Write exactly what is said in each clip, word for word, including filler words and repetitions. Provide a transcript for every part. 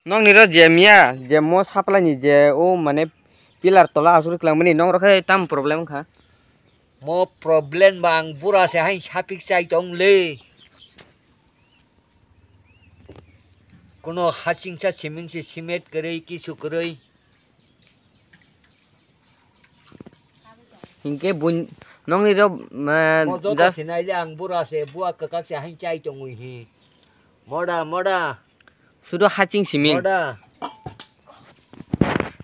Nokni ro je miya, je mo supply ni je o mane pillar tola asuri kwlangmani, nok ro khe tam problem wngkha? Mo problem ba ang bura se hai sapik chai tong le. Kuno hasing sa siming se simet kwrwi, kisu kwrwi. Hinkhe bun-, nokni ro, eh, mo joto just sinai le ang bura se, bua kwkak se hai chai tongwi hi. Moda, moda. Sudo haching siming. Moda.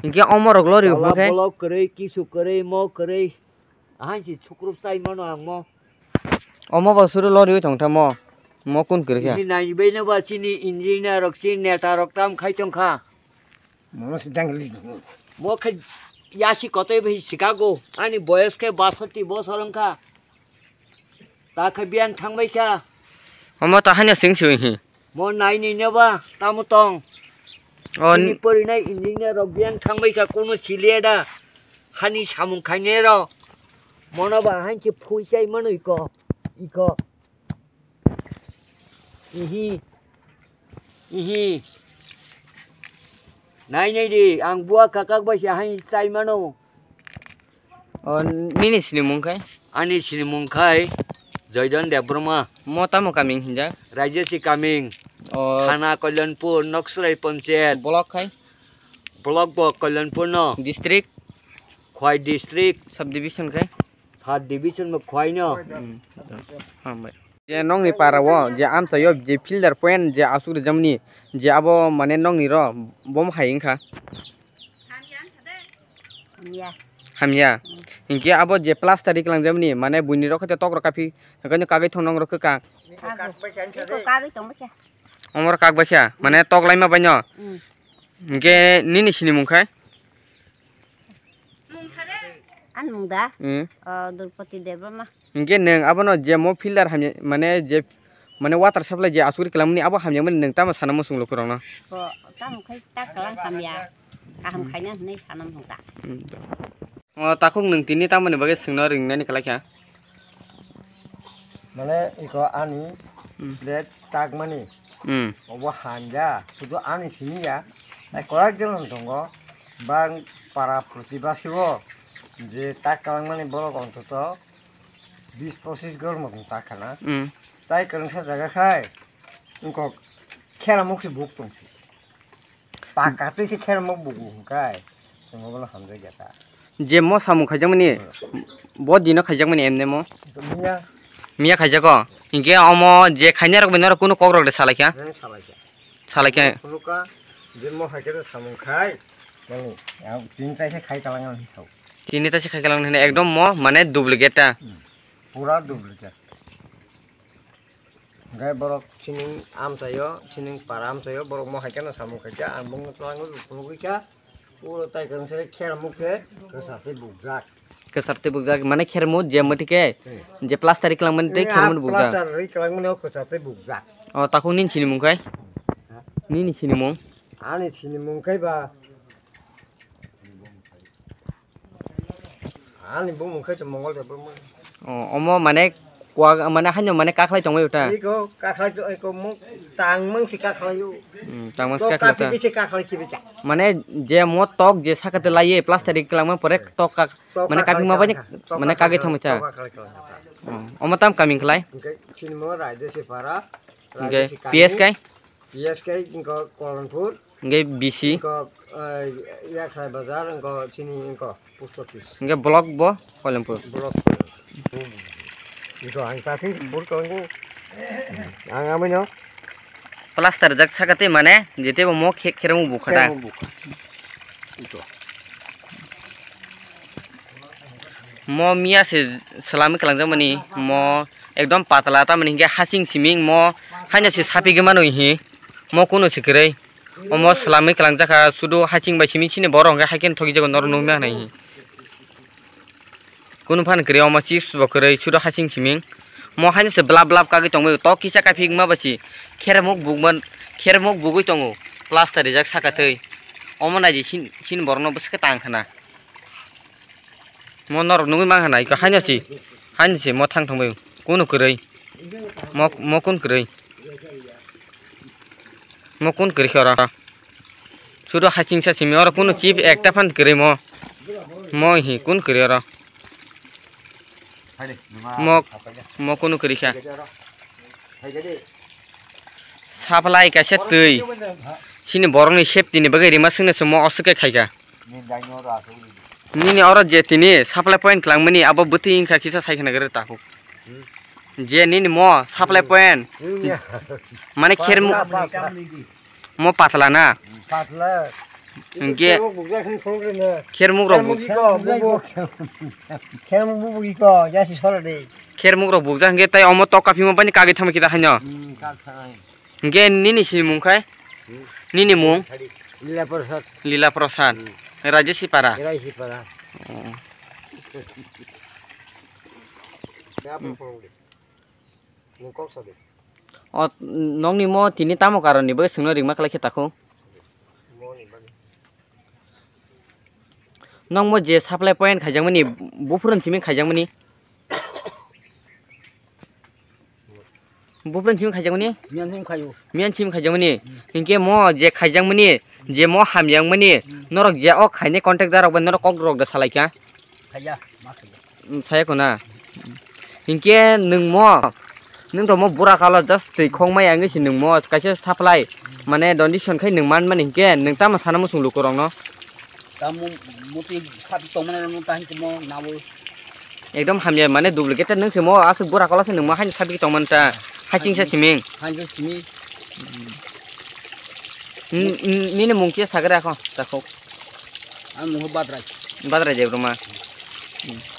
Hinkhe omorok lori Tola hwnkhe. Bolok kwrwi, kisu kwrwi, mo kwrwi. Ahai si sukrup chai mano ang mo. Omo bo suru lori tong tamo. Mo kun kwrwi kha. Ini nai bai no ba chini engineer rok, chini neta rok tam khai tong kha. Mono si dang li. Mo khai yasi kote bai Chicago. Ani boyos khe basati bosor wng kha. Ta khe biyang thang bai kha. Omo ta hanya sing sui hi. Mo nai ni ne ba tamo tong. O Chini n- pori nai engineer rok biyang thang bai kha, kono siliya da. Hani samung khainai rok. Mono ba hai khe phui chai mano iko. Iko. Ihi. Ihi. Nai nai di, ang bua kakak bai se hai chai mano. O, nini sinimung khai? Ani sinimung khai Joydon Debbarma. Mo tamo kaming hinjak? Rajeshi kaming. O. Thana Kalyanpur, Noksrai Panchayat. Block khai? Block bo Kalyanpur no. District? Khwai district. Subdivision khai? Third division mo Khwai no. Hmm. Hambai. Je nokni para o, je amchaio, je filter point, je asuk rijamni, je abo mane nokni ro, bom hai wngkha. Hamya. Hamya. Hinkhe abo je plaster ri kwlangjamni, mane buini rok khe tok rok kaphi, haikhe kagwi thong nong rok kha. Kago. Eko kagwi tong bakha. Omor kak bakha, mane tok laima baino. Hmm. Hinkhe nini sinimung khai? Ani mung da? Hmm. O, Durpoti Debbarma. Hinkhe nwng abono je mo filter hamya, mane je, mane water supply je asugri kwlangmani abo hamyamani nwng tamo sana muchung lukurokno? Bo tamo khai ta kwlang hamya. Kaham khaina hinwi sana muchung ta. Hmm. O takhuk nwng tini tamoni bagwi swngno ringnani kwlaikha? Mane iko ani Hmm. plate takmani. Hmm. Obo hanja, sudu ani siniya. Ai koyak jon tongo, bang para protibasi o je tak kwlangmani borok ontoto bis pochis ghor motong tak khana. Hmm. Tai kwrwngsa jaga khai, wngkok khera mukti buk tongsi. Paka twi se khera muk bugu hwnkhai, chwng obono hamjak ya ta. Je mo samung khaijakmani, Hmm. bo dino khaijakmani emne mo? Miya. Miya khaijago? Hinkhe omo je khainai rok bai norok kunu kok rok de salaikha? Hmm, salaikha. Salaikha. Phunukha, je mo hai khe samung khai, mani, ang tini taisa khai kalang ang thau. Tini taisa khai kalang hwnwi ekdom mo, mane duplicate ta. Hmm. Pura duplicate. Hwnkhe borok sining amchaio, sining para amchaio, borok mo hai kheno samung khaikha, ang bongno twlango phunugwi kha, puro tai kwrwngsa khe khera muk khe kwchar tei bukjak. Kwchar tei bukjak, mane khera muk je mwtwi khe, Hmm. je plaster ri kwlangmani tei Eh, khera ah, muk bukjak. Plaster ri kwlangmani o kwchar tei bukjak. O, takhuk nini sinimung khai? Ha? Nini sinimung? Ani sinimung khai ba? Ani bumung khe Mongol Debbarma. O, omo mane kwak, mane haino mane kakhlai tongwi uta. Iko kakhlai to, iko mo tangmang si kakhlai u. Hmm, tangmang si To kakhlai kapi uta. Bisi kakhlai kibi cha. Mane je mo tok je sakate laiye plaster ri kwlangma pore tok kak, To mane kakhlai kapi ma bani, kang kha. To mane kakhlai kagwi kang, thangwi ta. To kakhlai kang kha. O, omo tam kaming khlai? Hwnkhe sinimo Raidesi para, Hwnkhe Raidesi kami, P S kai? P S kai, hwnkhe Kolonpur. Hwnkhe B C. Hwnkhe, eh, Yakhrai Bazar, hwnkhe chini, hwnkhe post office. Hwnkhe block bo Kolonpur. Block. Hwnkhe ang ta thik bur tonggo. Ang amino. Plaster jak sakate mane, jete bo mo khe-, khereng bukha da. Khereng bukha. Ito. Mo miya se salami kwlangjakmani, mo ekdom patla, tamoni hinkhe hasing siming, mo haino se sapigwi mano hi, mo kunu se kwrwi. Omo salami kwlangjakha, sudu hasing bai siming sini borok hinkhe haikhe thokjagwi norok nukna hinwi hi. Kunu phano kwrwi, omo chips bo kwrwi, sudu hasing siming. Mo haino se blap blap kagwi tongbaio, tok kisa kaphikma bai se khermuk bukman, khermuk bugwi tongo, plaster rijak saka twi. Omo naidi sin-, sini borokno bwswkhe tang khna. Mo norok nugwi mankha na, iko haino se, haino se mo thang thangbai kunu kwrwi, mo, mo kun kwrwi, mo kun kwrwi khe oro. Sudo hachingsa simi oro kunu chip ekta phan kwrwi mo. Mo hi kun kwrwi oro. Mo, mo kunu kwrwi kha. Supply kaisa twi. Chini borokni safety ni bagwi rima swngna se mo oswk khe khaikha. Nini oro je tini supply point kwlangmani abo bwtwi wngkha kisa sai khna gari takhuk. Je nini mo supply point. Mane kher mu-, mo patla na. Patla. Hingke kher muk rok bu-, kher muk rok bukjak hingke tai omo tok kaphima bani kagwi thangma kita haino. Hingke nini simung khai? Nini mung? Lila Prasad. Lila Prasad. Rajesipara. Rajesipara. Oh. O, nokni mo tini tamo karon ni bagwi swngno ringma khlai khe takhuk? Nokni bagwi. Nokmo je supply point khaijakmani, buphuruni simi khaijakmani? Buphuruni simi khaijakmani? Miyan simi khaio. Miyan simi khaijakmani? Hmm. Hinkhe mo je khaijakmani, je mo hamjakmani, hmm, norok je o khainai contractor rok bai norok kok rok da salaikha? Khaiya, ma khaiya. Hmm, saya kona. Hinkhe nwng mo, nwng to mo bura kalo just twi khong maya wngwi se nwng mo kaisa supply, mane donation khai nwng man mani hinkhe nwng tamo sana muchung lukurokno? Tamo muti sapi tongmani rokno ta hinkhe mo nawo. Ekdom hamya mane duplicate nwng se mo aswk bura kalo se nwng mo haino sapi tongmani ta hachingsa siming. Haino simi. N-, n-, nini mung khe sagra kho takhuk. Ang mung Badrai. Badrai Debbarma.